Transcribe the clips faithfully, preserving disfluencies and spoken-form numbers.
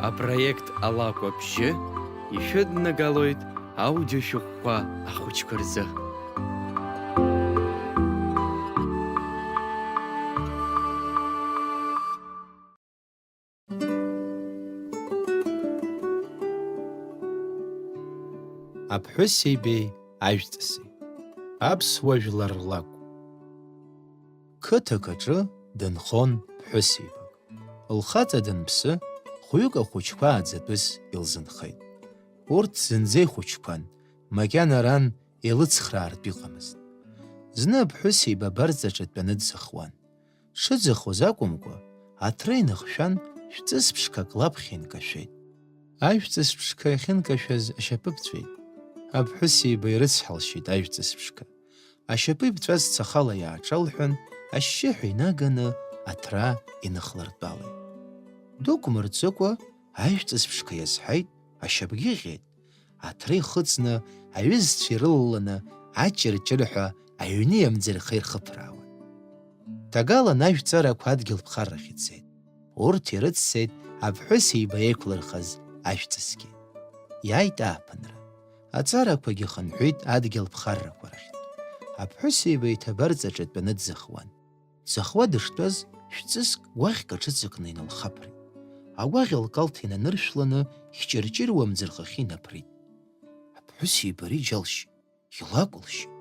Апроект Алакә абжьы ишәыднагалоит аудиошәҟәқәа ахәыҷқәа рзы. Аԥҳәысеибеи ажәҵыси. Аԥсуа жәлар рлакә. Қыҭак аҿы дынхон ԥҳәысеибак. Лхаҵа данԥсы, хәҩык ахәыҷқәа ааӡатәыс илзынхеит. Урҭ зынӡа ихәыҷқәан, макьана ран илыцхраартә иҟамызт. Зны аԥҳәысеиба абарҵаҿы дтәаны дзыхуан. Дшыӡахоз акәымкәа, аҭра иныхшәан, шәҵыс ԥшқак лаԥхьа инкашәеит. Ажәҵыс ԥшқа иахьынкашәаз ашьапы ԥҵәеит. Аԥҳәысеиба ирыцҳалшьеит ажәҵыс ԥшқа. Ашьапы иԥҵәаз цахала иааҿалҳәан, ашьшьыҳәа инаганы аҭра иныхлыртәалеит. Дук мырҵыкәа, ажәҵыс ԥшқа иазҳаит, ашьапгьы ӷьеит. Аҭра ихыҵны, аҩызцәа ирылаланы, аҷырҷырҳәа аҩни амӡырха ирхыԥраауан. Ҭагалан ажәҵарақәа адгьыл ԥхаррахь ицеит. Урҭ ирыццеит аԥҳәысеиба еиқәлырхаз ажәҵысгьы. Иааит ааԥынра. Аҵарақәагьы хынҳәит адгьыл ԥхаррақәа рахьтә. Аԥҳәысеиба еиҭа абарҵаҿы дтәаны дзыхуан. Дзыхуа дыштәаз, шәҵыск гәаӷьк аҿыҵакны иналхаԥрит. Агәаӷь лкалҭ инаныршәланы, хьчырҷыруа амӡырхахьы инаԥрит. Аԥҳәысеиба ари џьалшьеит, илакәылшьеит.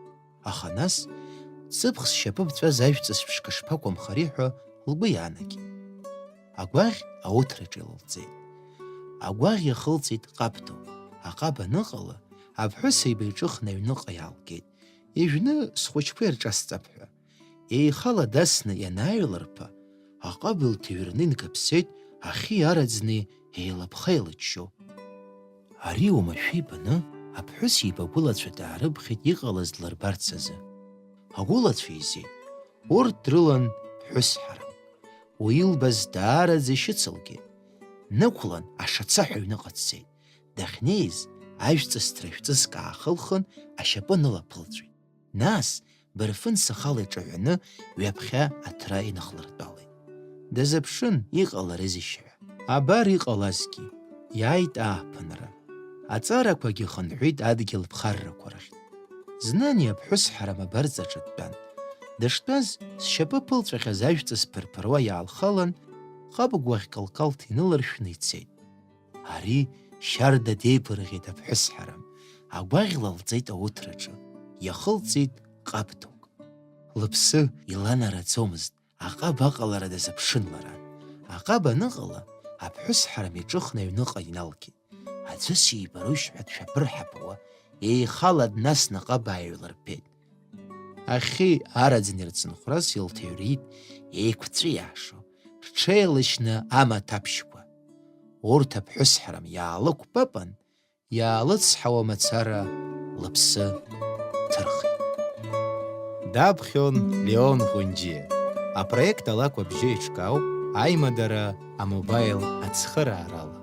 Аха нас, ҵыԥх зшьапы ԥҵәаз ажәҵыс ԥшқа шԥакәымхари ҳәа лгәы иаанагеит. Агәаӷь ауҭраҿы илалҵеит. Агәаӷь иахылҵит ҟаб ду. Аҟаб аныҟала, аԥҳәысеиба иҿыхны аҩныҟа иаалгеит. Ижәны схәыҷқәа ирҿасҵап ҳәа. Еихала дасны ианааилырԥа, аҟаб илҭыҩрны инкаԥсеит, ахьи араӡни еилаԥха-еилаччо. Ари уамашәа ибаны, аԥҳәысеиба агәылацәа даарыԥхьеит иҟалаз длырбарц азы. Агәылацәа еизеит, урҭ дрылан ԥҳәыс ҳарак. Уи илбаз даараӡа ишьыцылкьеит. Днықәлан, ашацаҳәа аҩныҟа дцеит. Дахьнеиз, ажәҵыс ҭра шәҵыск аахылхын, ашьапы нылаԥылҵәеит. Нас, бырфын сахала иҿаҳәаны, ҩаԥхьа аҭра инахлыртәалеит. Дазыԥшын, иҟаларызеишь ҳәа. Абар иҟалазгьы, иааит ааԥынра. Аҵарақәагьы хынҳәит адгьыл ԥхаррақәа рахь. Зны ани аԥҳәыс ҳарам абарҵаҿы дтәан. Дыштәаз, зшьапы ԥылҵәахьаз ажәҵыс ԥырԥыруа иаалхалан, ҟаб гәаӷьк лкалҭ иныларшәны ицеит. Ари шьарда деигәырӷьеит аԥҳәыс ҳарам, агәаӷь лалҵеит ауҭраҿы, иахылҵит ҟаб дук. Лыԥсы иланараӡомызт, аҟаб аҟалара дазыԥшын лара. Аҟаб аныҟала, аԥҳәыс ҳарам иҿыхны аҩныҟа иналгеит. Аӡәы сибарушь ҳәа дшәаԥырҳаԥуа, еихала днасны аҟаб ааҩлырԥеит. Ахьи араӡын ирцынхәрас илҭыҩрит еиқәҵәиашо, рҽеилышьны амаҭ аԥшьқәа. Урҭ аԥҳәыс ҳарам иаалықәпапан, иаалыцҳауа мацара лыԥсы ҭырхит. Даԥхьон Леон Ӷәынџьиа. Апроект Алакә абжьы еиҿкаауп аимадара амобаил ацхыраарала.